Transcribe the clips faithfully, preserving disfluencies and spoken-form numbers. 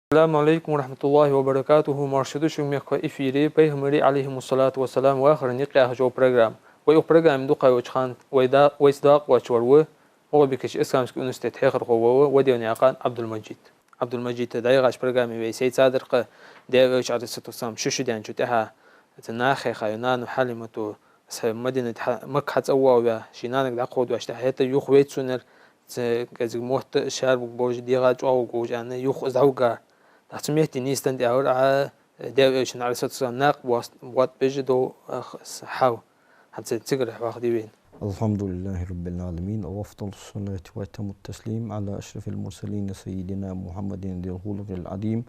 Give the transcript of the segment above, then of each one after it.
Ассаламу Ӏалайкум ва рахьматуллахӀи ва баракатухӀ. Марша да шо, мехкахой, эфире «Пайхамарий, Ӏалайхимуссалату вассалам, вахара никъ» яха программа. Вай укх программе дукхагӀа йолча хана вай да-, вайца дакъа лоацаш вар ва МагӀалбикерча исламски университета хьехархо вола Ваденаькъан Ӏабдул-Мажид. Ӏабдул-Мажид, дӀаяхача программе вай сайца дар-кха Даьла Элча, Ӏалайхиссалату вассалам, шу шу даьнначул тӀехьагӀа, цу наха хьехаю, нана Хьалимата, Ас Мадинате хьа-, Макка хьа цӀавоагӀаш, ший нанага дӀакховдавеш тӀехьа, хӀаьта юха вайта сона, цу кӀезига мотт а шаьрбуг болаш, дегӀа чӀоагӀа гуш аьнна, юха из дӀавигар. ТӀаккха цу метте нийсденна тӀехьа вар Ӏа, Даьла Элчан, Ӏалайхиссалату вассалам, накха боат-, боатта беш дола, а, х-, с-, хьал. ХӀанз цигара хьоахаде вайна. الحمد لله رب العالمين، وأفضل الصلاة وأتم التسليم على أشرف المرسلين سيدنا محمد ذي الخلق العظيم،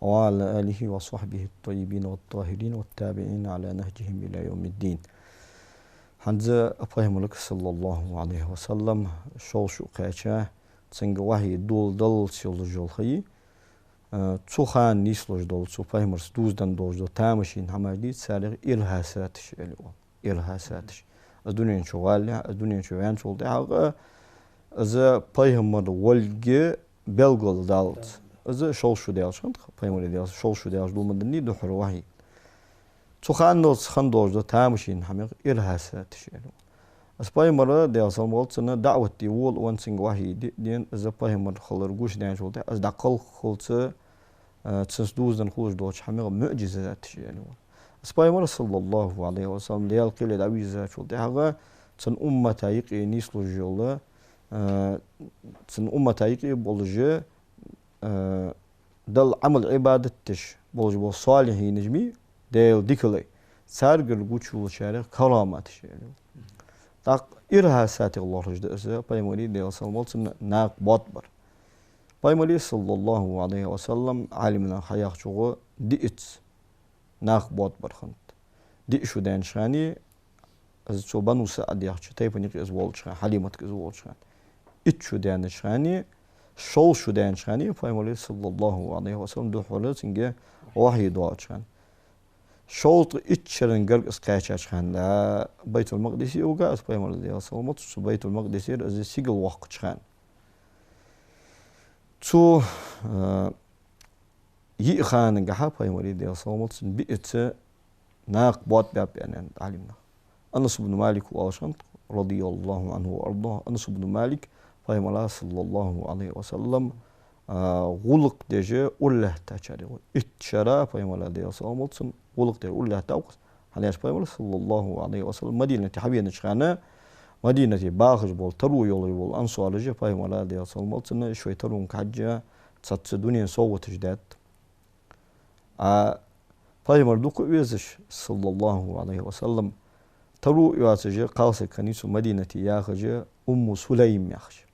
وعلى آله وصحبه الطيبين الطاهرين والتابعين على نهجهم إلى يوم الدين. ХӀанз Пайхамарга, саллаллахӀу Ӏалайхи ва саллам, шовзткъа шу кхаьча, цунга вахьи доладаллалца йолаш йола ха я, а, цу хана нийслуш дола, цу Пайхамарца дувзаденна долаш дола тамашийна хӀамаш дий, царех ирхӀасаташ аьле оал. ИрхӀасаташ. Из дунен чу валалехь, из дунен чу ваьнначул тӀехьагӀа, из Пайхамар волга белгалдаллалца. Из шовзткъа шу даьлча хана, Пайхамара, Даьла салам хилда цунна, шовзткъа шу даьлча дувзаденна духхьал вахьи. Цу ханналца хинна долаш дола тамашийна хӀамех ирхӀасаташ аьле оал. Из Пайхамар, Даьла салам хилда цунна, даӀват де вола, венна цунга вахьи де-, деана, из Пайхамар хилар гуш даьнначул тӀехьагӀа, из дӀакхалххалца, а, цунца дувзаденна хулаш долча хӀамех муӀжизаташ аьле оал. Из Пайхамар, саллаллахӀу Ӏалайхи ва саллам, Даьла кхеле дӀавийрзачул тӀехьагӀа, цун уммата юкъе нийслуш йола, а, цун уммата юкъе болаш, а, Далла Ӏамал-Ӏибадат деш болаш бола солихӀинаш ма йий, Даьла дикалой, царгара гучайолчарех караматаш аьле оал. ТӀаккха ирхӀасатех лоархӀаш да из Пайхамара, Даьла салам хилда цунна, накха боатабар. Пайхамара, саллаллахӀу Ӏалайхи ва саллам, Ӏалимнаха хьаяхачох, диъазза накха боатабар хиннад. Диъ шу даьннача хана, из цу Бану СаӀд яхача тайпан юкъе из волча хана, Хьалиматага из волча хана. Итт шу даьннача хана, шовзткъа шу даьннача хана, Пайхамара, саллаллахӀу Ӏалайхи ва саллам, духхьал цунга вахьи доагӀача хана. Шовзткъа итт шера гарга из кхаьчача хана, Байтул-Макъдисе вига из Пайхамар, Даьла салам хилда цунна, цу Байтул-Макъдисера из сигала воаккхача хана. Цу, а, йиъ ханагахьа Пайхамара, Даьла салам хилда цунна, биъазза накха боатабаьб аьнна Ӏалимнаха. Анас ибн Малик оалаш хиннад, радияллахӀу Ӏанху ва ардахӀ, Анас ибн Малик Пайхамара, саллаллахӀу Ӏалайхи ва саллам, а, гӀулакх деш уралаьттачарех ва. Итт шера Пайхамара, Даьла салам хилда цунна, гӀулакх деш уралаьттав-кх из. ХӀана аьлча Пайхамар, саллаллахӀу Ӏалайхи ва саллам, Мадинате хьавенача хана, Мадинате бахаш бола, таро йолаш бола ансараш Пайхамара, Даьла салам хилда цунна, шоай таронга хьежжа цхьацца дунен совгӀаташ даьд. А Пайхамар дукха а везаш, саллаллахӀу Ӏалайхи ва саллам, таро йоацаш кхалсаг хиннай цу Мадинате яхаш, Умму Сулайм яхаш.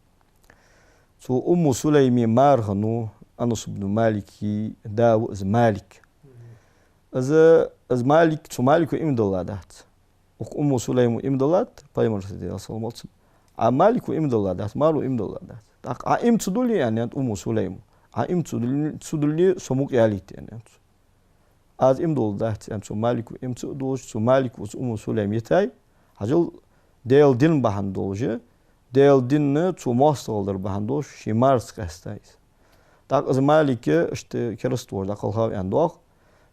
Цу Умму Сулайма мар хиннав Анас ибн Малика да ва из Малик. Из, из Малик, цу Малика иман дилла дац. Укх Умму Сулайма иман диллад Пайхамарца, Даьла салам хилда цунна. А Малика иман дилла дац, маро иман дилла дац. ТӀаккха Ӏа иман ца дилле, аьннад Умму Сулайма, Ӏа иман ца дилле, ца дилле, со мукъаялийта, аьннад цо. Аз иман дилла дац, аьнна, цу Малика иман ца а диллаш, цу Малика цу Умму Сулайма йитай, хьажал, Даьла дин бахьан долаш, Даьла дин цо моастагӀал дар бахьан долаш, ший марца къаьста из. ТӀаккха из Малик иштта кераста волаш дӀакхелхав аьнна доагӀа.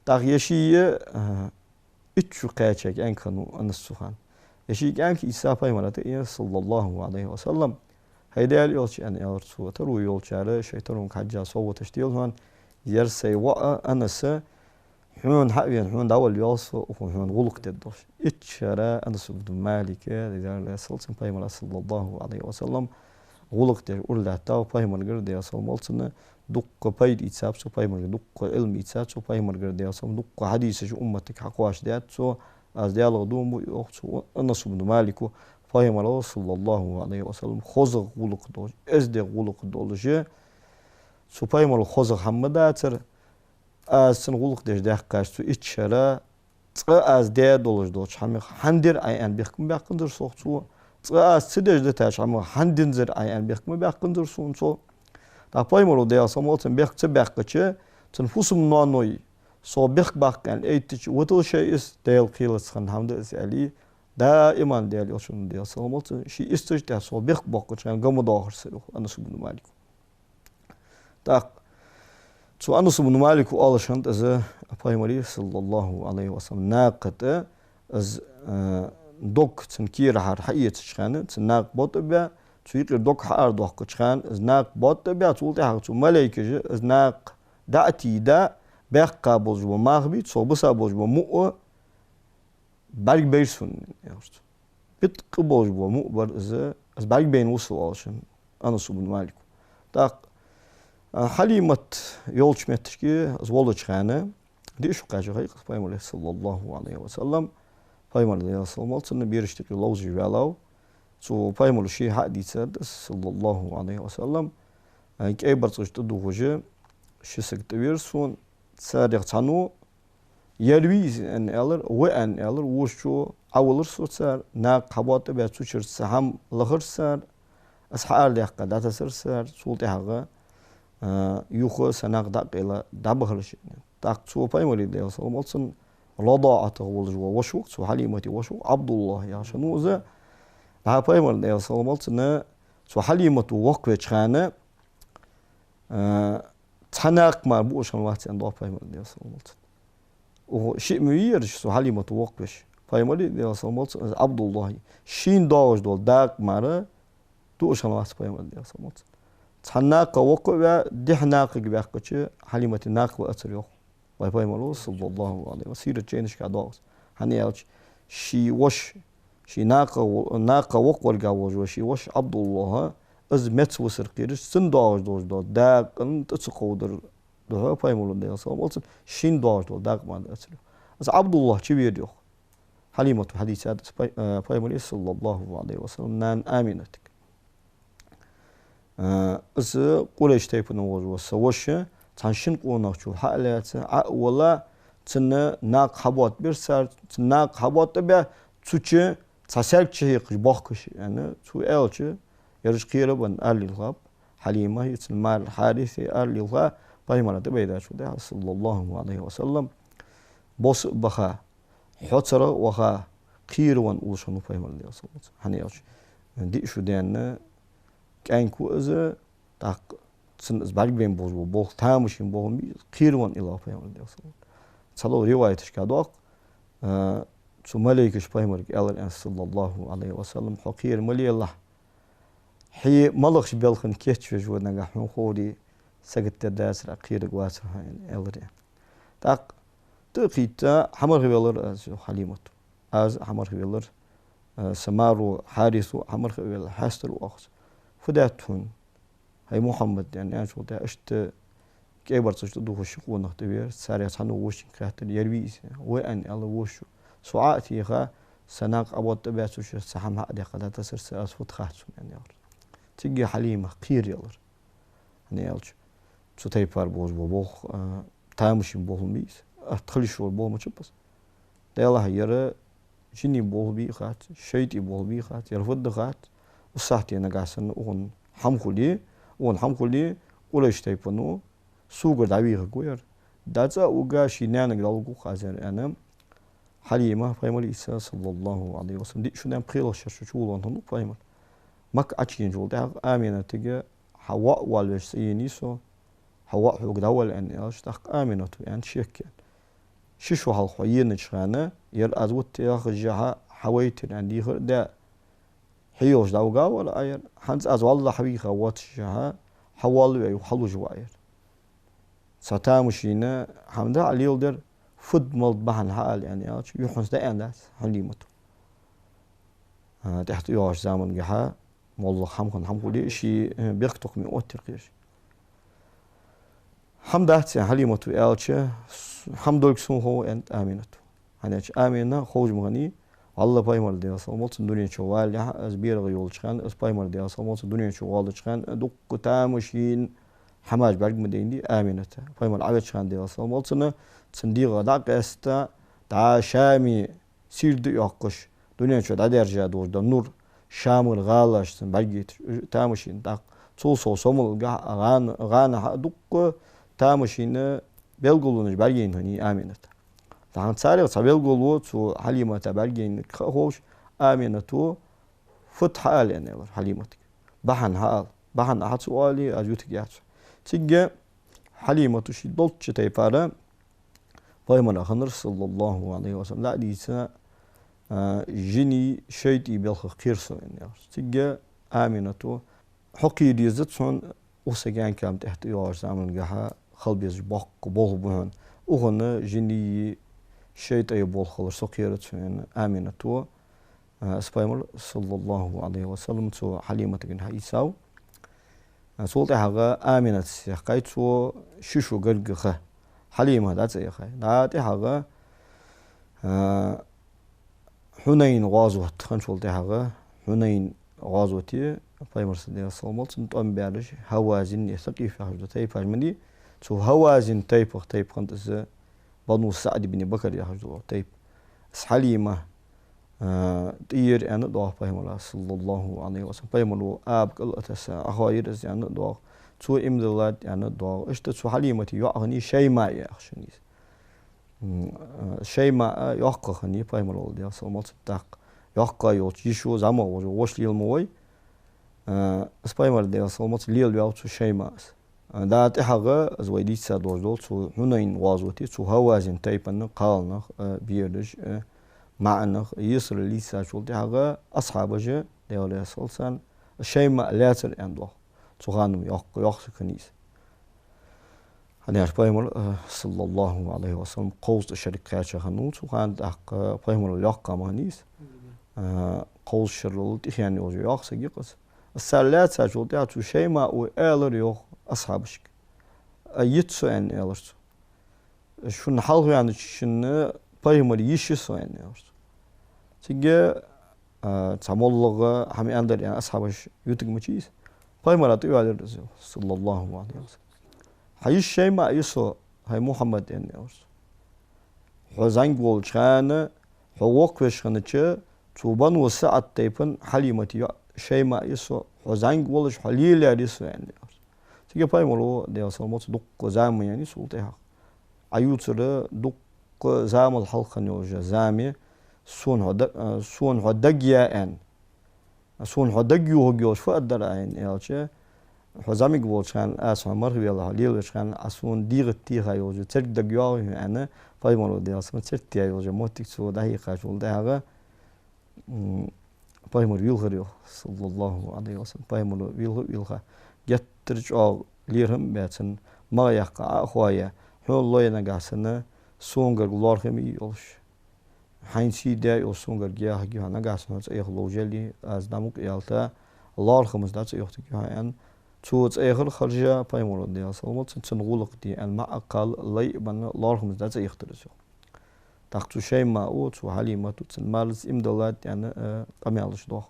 ТӀаккха ер ший, а, итт шу кхаьча кӀаьнк хиннав Анас цу хана. Ер ший кӀаьнк ийца Пайхамара тӀаена, саллаллахӀу Ӏалайхи ва саллам. ХӀай Даьла Элча, аьнна, аьлар цо, таро йолчар шоай таронга хьежжа совгӀаташ делар хьона, ер сай воӀ Анас хьона хьавена, хьона дӀавала йоал со, укхо хьона гӀулакх дергдолаш. Итт шера Анас ибн Малика, Даьла раьза хилва цунна, Пайхамара, саллаллахӀу Ӏалайхи ва саллам, гӀулакх деш уралаьттав Пайхамаргара, Даьла салам хилда цунна, дукха пайда ийцаб цо Пайхамаргара, дукха Ӏилма ийцад цо Пайхамаргара, Даьла салам, дукха хьадисаш умматага хьакхоачашдаьд цо. Аз Даьлах дув буъ, йоах цу Анас ибн Малика, Пайхамарал, саллаллахӀу Ӏалайхи ва саллам, хозагӀа гӀулакх долаш, эздий гӀулакх долаш, цу Пайхамарал хозагӀа хӀама дацар, аз цун гӀулакх деш даьккхача цу итт шера, цкъа аз даь долаш долча хӀамах хӀана дир Ӏа аьнна бехк ма баьккханзар сох цо, цкъа аз ца деш дитача хӀамах хӀана динзар Ӏа аьнна бехк ма баьккханзар сона цо. ТӀаккха Пайхамара, Даьла салам хилда цунна, бехк ца баьккхача, цун фусам-ноаной, сох бехк баккха аьнна айттача, виталаш из, Даьла кхелаца хинна хӀама да из, аьле, даим Даьла Элчано, Даьла салам хилда цунна, ший истаж тӀа сох бехк боаккхача хана гӀо ма доахар са, йоах Анас ибн Малика. ТӀаккха Цу Анас ибн Малика оалаш хиннад из, Пайхамара, саллаллахӀу Ӏалайхи ва саллам, накха тӀа из, э, дог цун кера хьара хьаэцача хана, цун накха боттӀабаь, цу юкъера дог хьаарадоаккхача хана, из накха боттӀабаь, цул тӀехьагӀа цу малейкаша из накха дӀа а тийда, баьккха болаш бола мах бий, цо биса болаш бола муӀ а бӀаргабайра сона, яхаш цо. Биткъа болаш бола муӀ бар из, из бӀаргабайна ва со, оалаш хиннад Анас ибн Малика. ТӀаккха, а, Хьалимат йолча метташка из волча хана, диъ шу кхаьча хана, Пайхамар, саллаллахӀу Ӏалайхи ва саллам, Пайхамар, Даьла салам хилда цунна, берашта юкъе ловзаш ваьлав. Цу Пайхамара ше хьа а дийцад, саллаллахӀу Ӏалайхи ва саллам, а, кӀай барзкъаш тӀадувхаш, ши саг тӀавера сона, царех цхьанне: «Ер вий из?» — аьнна аьлар, «Ва», — аьнна аьлар, вокхо: «Ӏовиллар со цар, накха хьаботтӀабаь, цу чура са хӀама лахар цар, аз хьаарадаьккха дӀатасар цар, цул тӀехьагӀа, а, юха са накха дӀа а къайла дӀабахар уж». ТӀаккха цу Пайхамара, Даьла салам хилда цунна, РадаӀатах волаш вола воша ва-кх, цу Хьалимата воша ва-кх, ӀабдуллахӀ яхаш хиннав из. ДӀа Пайхамара, Даьла салам хилда цунна, цу Хьалимата воккхавеча хана, а, цхьа накха мара буаш хиннавац, аьнна, доагӀа Пайхамара, Даьла салам хилда цунна. Укх шиъ ма вий ераш, цу Хьалимата воккхавеш. Пайхамара, Даьла салам хилда цунна, из ӀабдуллахӀ, шийна доагӀаш дола дакъа мара дуаш хиннавац Пайхамара, Даьла салам хилда цунна. Цхьан накхах воккха а ваь, дехьа накхага баьккхача, Хьалимата накха лаацар, йоах вай Пайхамара, саллаллахӀу Ӏалайхи ва саллам. Сират чайнашка доагӀа из. ХӀана аьлча, ший воша, ший накха, накха воккхаварга волаш вола ший воша ӀабдуллахӀ, из меца висар кхераш, цунна доагӀаш долаш дола дакъа тӀа ца кховдар духьа Пайхамара, Даьла салам хилда цунна, шийна доагӀаш дола дакъа мара даацар, йоах. Из ӀабдуллахӀ чувера, йоах. Хьалимата хьадийцад из Пай-, а, Пайхамара, саллаллахӀу Ӏалайхи ва саллам, нана Аминатага. А, из Къурайш тайпан волаш вола са воша цхьан шин къонахчо хьа а лаьца, Ӏо а вилла, цун накха хьаботбир цар, цун накха хьаботбаь, цу чу цхьа саьрг чухьекхаш боахк уж, аьнна, цо аьлча, ераш кхера а бенна, ара лилхаб Хьалимеи цун мар Хьарисеи, ара лилха, Пайхамара тӀабайдачул тӀехьагӀа, саллаллахӀу Ӏалайхи ва саллам, бос а баха, хьоцаргӀа а ваха, кхеравенна уллаш хиннав Пайхамар, Даьла салам хилда цунна. ХӀана аьлча, диъ шу даьнна кӀаьнк ва из, тӀаккха цунна из бӀаргабайна болаш бола болх тамашийна болх ма бий из, кхеравенна илла Пайхамар, Даьла салам хилда цунна. Цхьадола риваяташка доагӀа, а, цу малейкаша Пайхамарга аьлар, аьнна, саллаллахӀу Ӏалайхи ва саллам: «Хьо кхера ма лелахь, хье малагӀча балхана кийчвеш ва нагахь хьона ховре, саготдергдацар Ӏа, кхераргвацар хьо», — аьнна, аьлар, аьнна. ТӀаккха тӀа а кхийтта, хьамархавелар из, йоах Хьалимата. Аз а хьамархавелар, а, са маро Хьариса а хьамархавелар, хьестар оаха из. Фу даьд хьона, хӀай Мухьаммад, аьнна, аьнначул тӀехьагӀа, иштта кӀай барзкъаш тӀадувхаш ши къонах тӀавера, царех цхьанне вокхо хаьттар: «Ер вий из?» «Ва», — аьнна, аьлар вокхо. «Со Ӏо а теха, са накха Ӏоботтабаь, цу чура са хӀама хьа а даьккха дӀатасар цар, аз фуд хац сона», — аьнна, аьлар. Цига Хьалима кхераелар. ХӀана аьлча, цу тайпара болаш бола болх, а, тамашийна болх ма бий из. Атта хила йиш йола болх ма бий из. Делахь, ер жиний болх бий хац, шайтӀий болх бий хац, ер фуд хац. Укх сахьте нагахь санна укхун хӀама хуле, укхун хӀама хуле, Къурайш тайпано согара дӀавийхаргва ер. ДӀа цӀа а вуга, ший наьнага дӀалургва-кх аз ер, аьнна, Хьалима Пайхамарца, саллаллахӀу Ӏалайхи ва саллам, диъ шу даьнна пхелагӀча шера чувуллавенна хиннав Пайхамар. Макка Ӏочуеначул тӀехьагӀа Аминатага: «Хьа воӀ воалавеш цӀаенай со, хьа воӀ хьога дӀавоале», — аьнна, аьлча, тӀаккха Амината аьннад шеко: «Ши шу хьалха хьо енача хана, ер аз вутта яхашехьа хьавайтар, аьнна, дийхар а даь, хье йолаш дӀавига вар Ӏа ер. ХӀанз аз вӀалла хьавийха воацашехьа, хьо воалаве юха хьалуш ва Ӏа ер. Цхьа тамашийна хӀама да Ӏа леладер, фуд-малад бахьан хьаала», — аьнна, аьлча, юххьанца дӀааьннадац Хьалимата. А, тӀехьа тӀайоагӀача замангахьа моллагӀа хӀама хинна хӀама хуле, ший, э, бехктокхаме оттаяр кхераш. «ХӀама дац», — аьнна, Хьалимата аьлча, с-, «ХӀама долга сона хов», — аьннад Амината. ХӀана аьлча Амина ховш ма хиннай, вӀалла Пайхамар, Даьла салам хилда цунна, дунен чу валалехьа, из берагӀа йолча хана, из Пайхамар, Даьла салам хилда цунна, дунен чу воалача хана, дуккха тамашийна хӀамаш бӀарга ма дайнадий Амината. Пайхамар Ӏовеча хана, Даьла салам хилда цунна, цун дегӀа дӀа а къаьста, дӀа Шаме сийрда а йоаккхаш, дунен чу дӀадаьржа долаш дола нур Шамера гӀалаш цунна бӀаргагойташ, уж а тамашийна. ТӀаккха цул совгӀа сомалгахьа, гӀан-, гӀанахьа а дуккха тамашийна белгалонаш бӀаргаяйнай Амината. ТӀаккха царех цхьа белгало, цу Хьалимата бӀаргаяйнар ха а ховш, Амината: «Фуд хьаала?» — аьнна, аьлар Хьалиматага. «Бахьан хьаала. Бахьан Ӏа хьа ца оале, аз ютаргьяц хьо». Цига Хьалимата ший долча тайпара пайхамара хиннар, саллаллахӀу Ӏалайхи ва саллам, дӀа а дийца, а, жинеи шайтӀеи белхах кхер со, аьнна, аьлар. Цига Аминато: «Хьо кхера дезац хьона, укх са гаьнкама тӀехьа тӀайоагӀача замангахьа хила безаш боккха болх ба хьона. Укхун жинеи шайтӀеи болх хилар со кхерац хьона», — аьнна, Аминато, а, из пайхамар, саллаллахӀу Ӏалайхи ва саллам, цу Хьалиматагара хьаийцав. А, цул тӀехьагӀа Аминатас яьккхай цо ши шу гаргга ха. Хьалима дӀа а ца яхай. ДӀа тӀехьагӀа, а, Хьунайн гӀазот хинначул тӀехьагӀа, Хьунайн гӀазоте пайхамара, Даьла салам хилда цунна, тӀом баьраш Хьавазин е Сакъиф яхаш дола тайпаш ма дий, цу Хьавазин тайпах тайпа хиннад из, Бану СаӀд ибн Бакр яхаш дола тайпа. Из Хьалима, а, тӀайир аьнна а доагӀа пайхамара, саллаллахӀу Ӏалайхи ва саллам. Пайхамара аба кӀал а тесса, Ӏохайир из аьнна а доагӀа. Цо иман диллад аьнна а доагӀа. Иштта цу Хьалимата йоӀ хиннай Шаймаъ яхаш хиннай из. М, а, Шаймаъа йоккха хиннай пайхамара, Даьла салам хилда цунна, тӀаккха. Йоккха йолча йишо, зӀамагӀа волча воша лела ма вой. А, из пайхамар, Даьла салам хилда цунна, лелаваьв цу Шаймаъас. А, дӀа тӀехьагӀа из вай дийца долаш дола цу Хьунайн гӀазоте, цу Хьавазин тайпан кхалнах, а, бераш, а, маӀанах есар лийцачул тӀехьагӀа асхьабаша, Даьла раьза хилва царна, Шаймаъ лаьцар аьнна доагӀа. Цу хана йоккха, йоккха саг хиннай из. ХӀана аьлча пайхамар, а, саллаллахӀу Ӏалайхи ва саллам, кховзткъа шерага кхаьча хиннав цу хана, тӀаккха пайхамарал йоккха ма хиннай из. А, кховзткъа шерал тӀехьенна йолаш йола йоккха саг я-кх из. Из цар лаьцачул тӀехьагӀа цу Шаймао аьлар йоах асхьабашка: «А, йиц со, — аьнна, аьлар цо. — Шун хьалхаваьннача шун пайхамара йиша я со», — аьнна, аьлар цо. Цига, а, цхьа моллагӀа хӀама аьннадар аьнна асхьабаш ютаргйолаш из. Пайхамара тӀавоалаяьр из, саллаллахӀу Ӏалайхи ва саллам. «Хьа йиша Шаймаъ я со, хӀай Мухьаммад, — аьнна, аьлар цо. — Хьо зӀамига волча хана, хьо воккхавеш хиннача, цу Бану СаӀд тайпан Хьалимата йоӀ Шаймаъ я со, хьо зӀамига волаш, хьо лелаяьр я со», — аьнна, аьлар цо. Цига пайхамара, Даьла салам хилда цунна, дуккха зама яьннай цул тӀехьагӀа. Ӏа ювцар дуккха замал хьалха хинна йолаш зама я, сона хьо да-, а, сона хьо дагаяь аьнна. Сона хьо дагайохаргйолаш фу аргдар Ӏа аьнна аьлча, хьо зӀамига волча хана аз хьо мархавелла, хьо лелавеча хана Ӏа сона дегӀа теха йолаш царг дагайоагӀий хьона аьнна, пайхамара, Даьла салам хилда цунна, царг теха йолаш моттиг цо дӀахьекхачул тӀехьагӀа, м, пайхамар вийлхар йоах, саллаллахӀу Ӏалайхи ва саллам. Пайхамар вийлха а вийлха, геттара чӀоагӀа лерхӀам а баь цунна, магӀа яьккха Ӏо а хоаяь: «Хьона лой нагахьа санна сона гарга лоархӀам а йолаш, хьайна сий даь йолаш сона гарга яхаргья хьо, нагахьа санна хьо цӀа яха ловш яле, аз дӀа мукъаяьлча, лоархӀамца дӀа цӀа йохийтаргья хьо», — аьнна, цо цӀа яхар харжа, пайхамара, Даьла салам хилда цунна, цун гӀулакх де аьнна, маӀа кхалла а лай а бенна, лоархӀамца дӀа цӀа яхийтар из йоах. ТӀаккха цу Шаймао, цу Хьалимато цунна марзаца иман диллад аьнна, э, къамаьлаш доагӀа.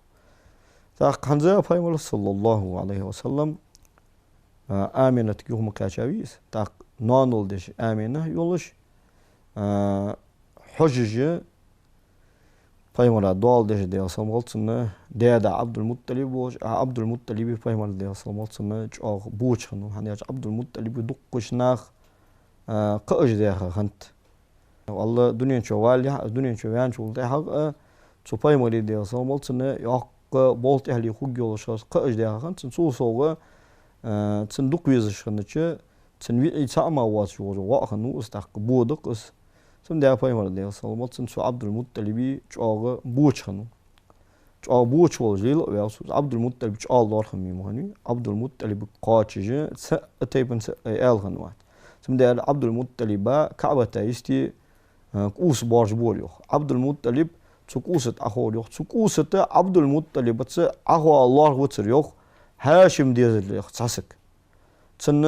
ТӀаккха хӀанз пайхамар, саллаллахӀу Ӏалайхи ва саллам, а, Аминатага юха ма кхаьчавий из. ТӀаккха ноанал деш Амина йолаш, а, хьожаш пайхамара доал деш, Даьла салам хилда цунна, даь-да Ӏабдул-МутӀалиб волаш, а Ӏабдул-МутӀалиба пайхамар, Даьла салам хилда цунна, чӀоагӀа боча хиннав. ХӀана аьлча Ӏабдул-МутӀалиба дуккхача наха, а, кхаъаш даьха хиннад. Валлахӏи, дунен чу валлалехьа, дунен чу ваьнначул тӀехьагӀа а, цу пайхамара, Даьла салам хилда цунна, йоккха болх тӀехьале хургйолаш хиннад, кхаъаш даьха хиннад цунна. Цул совгӀа, а, цунна дукха везаш хиннача, цун виӀий цхьа а ма воацаш вола воӀ хиннав из, тӀаккха бо да-кх из. Цудухьа пайхамара, Даьла салам хилда цунна, цу Ӏабдул-МутӀалиба чӀоагӀа боча хиннав. ЧӀоагӀа боча волаш лела а ваьв цо. Ӏабдул-МутӀалиб чӀоагӀа лоархӀаме ма хиннавий. Ӏабдул-МутӀалибага кхоачаш цхьа а тайпан цхьа а аьла хиннавац. Цудухьа Ӏабдул-МутӀалиба КаӀбата йисте, а, кӀувс боаржабора йоах. Ӏабдул-МутӀалиб цу кӀувса тӀа Ӏоховра йоах. Цу кӀувса тӀа Ӏабдул-МутӀалибаца Ӏохоа лоархӀавацар йоах Хьашим дезалах цхьа саг. Цун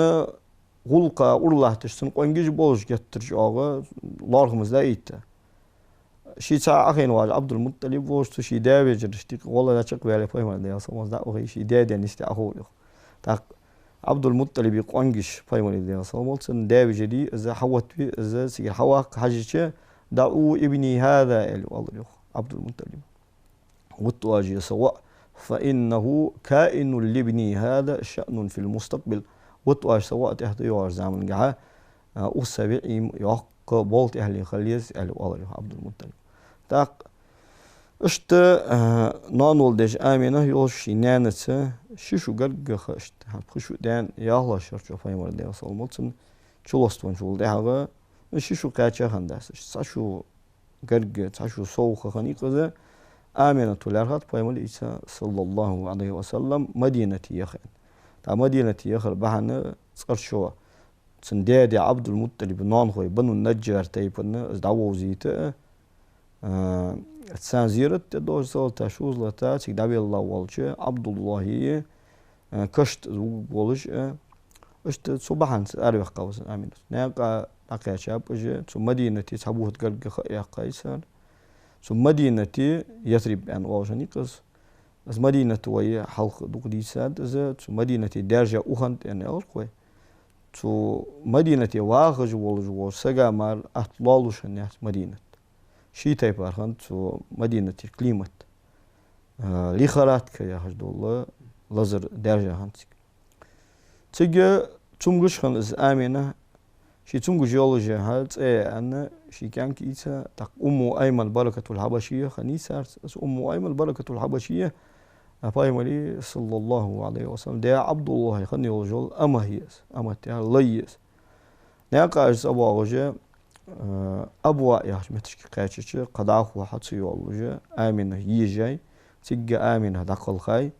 гӀулакха ура латташ, цун къонгаш болаш геттара чӀоагӀа лоархӀамца дӀаэтта. Ше цхьа Ӏохайна вагӀаш Ӏабдул-МутӀалиб волаш, цу ший даь-вежарашта юкъе гӀолла чакхваьле, пайхамар, Даьла салам хилда цунна, дӀа а вахе, ший даь-даьна йисте Ӏоховра йоах. ТӀаккха Ӏабдул-МутӀалиба къонгаш пайхамара, Даьла салам хилда цунна, даь-вежарий из хьаоттаве, из цигара хьаваккха хьежача, «دعوا ابني هذا», — аьле оалар йоах Ӏабдул-МутӀалиба. «Вутта оаш ер са воӀ, فإنه كائن لابني هذا شأن في المستقبل». Вутта оаш са воӀа тӀехьа тӀайоагӀача замангахьа, а, укх са виӀийна йоккха болх тӀехьале хила еза, аьле оалар йоах Ӏабдул-МутӀалиба. ТӀаккха иштта, а, ноанал деш Амина йолаш ший наьнаца ши шу гаргга ха, иштта хӀанз пхи шу даьнна ялхлагӀча шера чу пайхамар, Даьла салам хилда цунна, чулоаственначул тӀехьагӀа, ну, ши шу кхаьча хиннадац, цхьа шу гарга, цхьа шу сов ха хиннай-кх из, Аминат лаьрхӀад пайхамар ийца, саллаллахӀу Ӏалайхи ва саллам, Мадинате яха аьнна. ТӀаккха Мадинате яхар бахьан цкъарчоа цун даь-да Ӏабдул-МутӀалиба ноанахой Бану Наджжар тайпан из дӀавовзийта, а, царна зерат де дожа салата, шузалата, цига дӀавелла волча ӀабдуллахӀий, а, кашта из вугаргволаш, а, иштта цу бахьанца араваьккхав из Аминат. Наькъа дӀакхаьчаб уж, цу Мадинате цхьа бутт гарга ха а яьккхай цар. Цу Мадинате Ясриб аьнна оалаш хиннай-кх из. Из Мадинат вай хьалха дукха дийцад из, цу Мадинате даьржа ухант аьнна аьлар-кх вай. Цу Мадинате вахаш волаш вола сага мара атта лоаллаш хиннаяц Мадинат. Ший тайпара хиннад цу Мадинате климат. А, лихорадка яхаш дола лазар даьржа хиннад цига. Цига цамогаш хиннад из Амина, ше цамогаш йолаш хиннад цӀи аьнна, ший кӀаьнк ийца, тӀаккха Умму Айман Баракатул-Хьабашийя хиннай царца. Из Умму Айман Баракатул-Хьабашийя, а, пайхамара, саллаллахӀу Ӏалайхи ва саллам, даь ӀабдуллахӀий хинна йолаш йола ама я из, амат яхар лай я из. Наькъа уж цӀабоагӀаш, э, Абваъ яхача метташка кхаьчача, кхы дӀахо хьа ца йоаллаш, Амина ежай, цига Амина дӀакхелхай.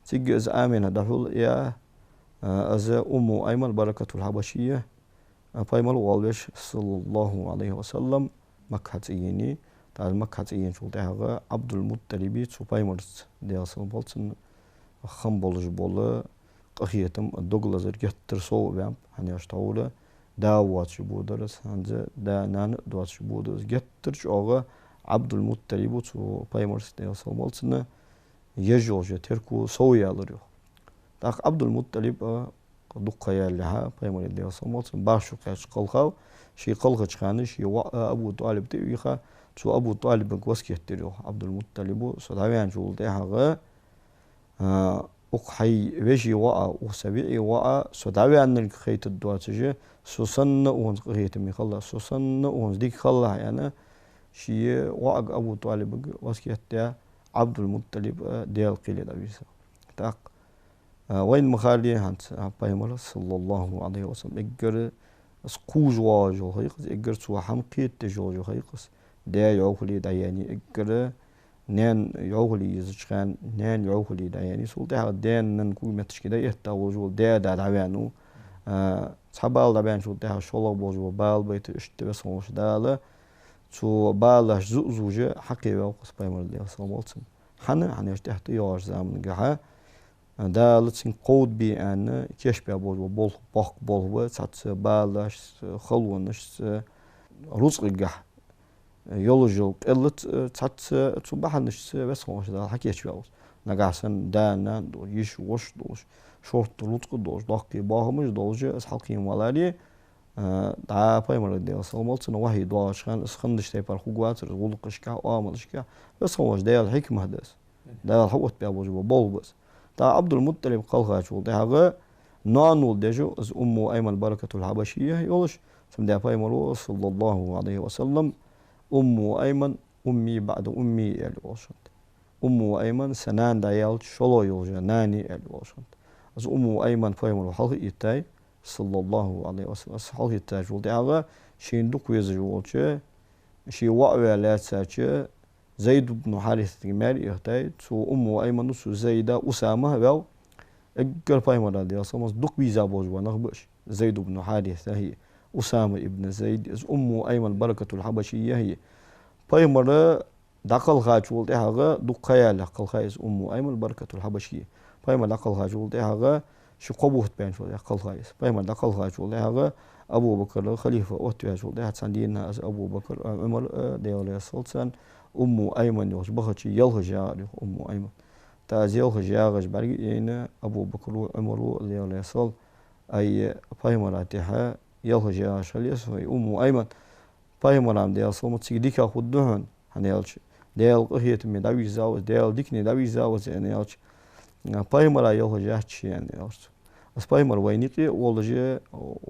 Цига из Амина дӀахьулъяь, э, из Умму Айман Баракатул-Хьабашийя, э, пайхамар а воалавеш, саллаллахӀу Ӏалайхи ва саллам, Макка хьа цӀа енай. ТӀаккха Макка хьа цӀа еначул тӀехьагӀа Ӏабдул-МутӀалиба цу пайхамарца, Даьла салам хилда цунна, хинна болаш бола къахетам, дог лазар геттара сов а баьннаб, хӀана аьлча тхьовра да воацаш бодар из, хӀанз да-нана а доацаш бода из, геттара чӀоагӀа Ӏабдул-МутӀалиба цу пайхамарца, Даьла салам хилда цунна, еш йолча терко сов яьлар йоах. ТӀаккха Ӏабдул-МутӀалиб а дукха ха яьлча, пайхамара, Даьла салам хилда цунна, бархӀ шу кхаьчача кхелхав, ше кхелхача хана ший воӀ Абу ТӀалиб тӀа а вийха, цу Абу ТӀалибага васкет дир йоах Ӏабдул-МутӀалиба, со дӀаваьнначул тӀехьагӀа, а, укх хьай веший воӀа, укх са виӀий воӀа со дӀаваьннилга хайтаргдоацаш, со санна укхунца къахетаме хилалахь, со санна укхунца дика хилалахь, аьнна, ший воӀага Абу ТӀалибага васкет даь, Ӏабдул-МутӀалиб а Даьла кхеле дӀавийрзав. ТӀаккха, а, вайна ма харра хӀанз, а, пайхамар, саллаллахӀу Ӏалайхи ва саллам, эггара из кхувш воагӀаш йола ха я-кх из, эггара цо хӀама кхетадеш йола ха я-кх из. Даь йӀовхале дӀаяьннай эггара, наьна йӀовхале езача хана, наьна йӀовхале дӀаяьннай. Цул тӀехьагӀа даь-наьна когаметта дӀаэтта волаш вола даь-да дӀаваьннав. А, цхьа бала дӀабаьнначул тӀехьагӀа шоллагӀа болаш бола бала байта, иштта Веза хинна волча Дала цу балаш зу-, зувш хьакхеваьв-кх из пайхамар, Даьла салам хилда цунна. ХӀана? ХӀана аьлча тӀехьа тӀайоагӀача замангахьа Дала цунга кховдабе аьнна кийчбаь болаш бола болх, боккха болх ба, цхьацца балашца, халонашца, рузкъагахьа йолаш йола къеллаца, цхьацца цу бахьанашца Веза хинна волча Дала хьакийчваьв из. Нагахьа санна да-нана долаш, йиша-воша долаш, шортта рузкъа долаш, доккхий бахамаш долаш из хьалкхийна валаре, а, дӀа пайхамарга, Даьла салам хилда цунна, вахьи доагӀача хана из хиннача тайпара хургвацар из гӀулакхашкахьа, оамалашкахьа. Веза хинна волча Даьла хьикмат да из. Дала хьаоттабаь болаш бола болх ба из. ТӀаккха Ӏабдул-МутӀалиб кхелхачул тӀехьагӀа ноанал деш ва из Умму Айман Баракатул-Хьабашийя йолаш, цун даь пайхамара, саллаллахӀу Ӏалайхи ва саллам, Умму Айман, أمي بعد أمي аьле оалаш хиннад. Умму Айман са нана дӀаяьлча шоллагӀа йолча нане аьле оалаш хиннад. Из Умму Айман пайхамара хьалхаэттай, саллаллахӀу Ӏалайхи ва саллам. Из хьалхаэттачул тӀехьагӀа шийна дукха везаш волча, ший воӀ ваь лаьцача Зайд ибн Хьарисатага маьре а яхийтай, цу Умму Аймана, цу Зайда Усама а ваьв. Эггара пайхамара, Даьла салам хилда цунна, дукха вийза болаш бола нах ба уж. Зайд ибн Хьарисахи, Усама ибн Зайд, из Умму Айман Баракатул-Хьабашийяхи. Пайхамар дӀакхелхачул тӀехьагӀа дукха ха яьлча кхелхай из Умму Айман Баракатул-Хьабашийя. Пайхамар дӀакхелхачул тӀехьагӀа ши-кхо бутт баьнначул тӀехьагӀа кхелхай из. Пайхамар дӀакхелхачул тӀехьагӀа Абу Бакр халифа оттаваьчул тӀехьагӀа цхьан дийнахьа из Абу Бакр а, Ӏумар а, Даьла раьза хилда царна, Умму Айман йолча бахача елхаш ягӀар йоах Умму Айман. ТӀаккха из елхаш ягӀаш бӀарга а яйна, Абу Бакра а, Ӏумара а, Даьла раьза хилда, ай, пайхамара тӀехьа елхаш ягӀаш хила еза хьо, ай Умму Айман. Пайхамара, Даьла салам хилда цунна, цига дика хургда хьона, хӀана аьлча Даьла къахетаме дӀавийрзав из, Даьла дикане дӀавийрзав из, аьнна аьлча, пайхамара елхаш яц ше, аьнна аьлар цо. Из пайхамар вайна юкъе а волаш,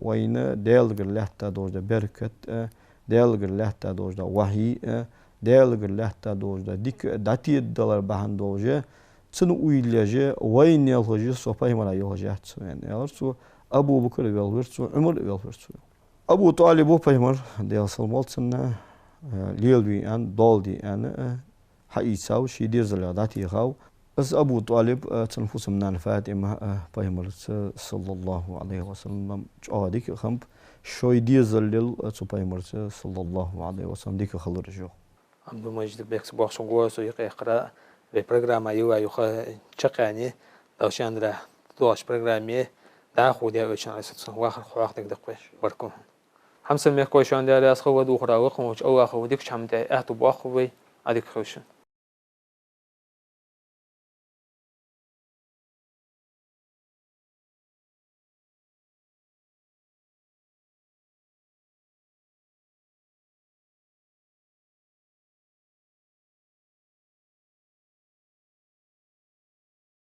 вайна Даьлагара лаьтта долаш дола беркат а, Даьлагара лаьтта долаш дола вахьи а, Даьлагара лаьтта долаш дола дика а дӀатедадалар бахьан долаш, цунна уйла еш, вайна елхаш я со, пайхамара елхаш яц со, аьнна аьлар цо. Абу Бакр а велхавир цо, Ӏумар а велхавир цо. Абу ТӀалиб ва пайхамар, Даьла салам хилда цунна, э, лелаве аьнна, доал де аьнна, э, хьаийцав, ший дезалех дӀатехав. Из Абу ТӀалиб, э, цун фусам-нана ФатӀима, э, пайхамарца, саллаллахӀу Ӏалайхи ва саллам, чӀоагӀа дика хиннаб, шоай дезалел, э, цу пайхамарца, саллаллахӀу Ӏалайхи ва саллам, дика хилараш, йоах. Абдул-Мажид, бехк ца боаккхаш, хьога со юкъе кхара, вай программа йола юха чакхъяьннай, Даьла шандарахь, тӀадоагӀача программе дӀахо дӀаоьцу шун, Ӏалайхи ссалату вассалам, вахар хьоахадергда-кх вай. Баркал. Хьамсара мехкахой, шоана Даьла раьза хилва, духар ва кхоачаш, АллахӀа ва дикача хӀаман тӀа аьттув боаккхалба вай, Ӏадика хийла шун.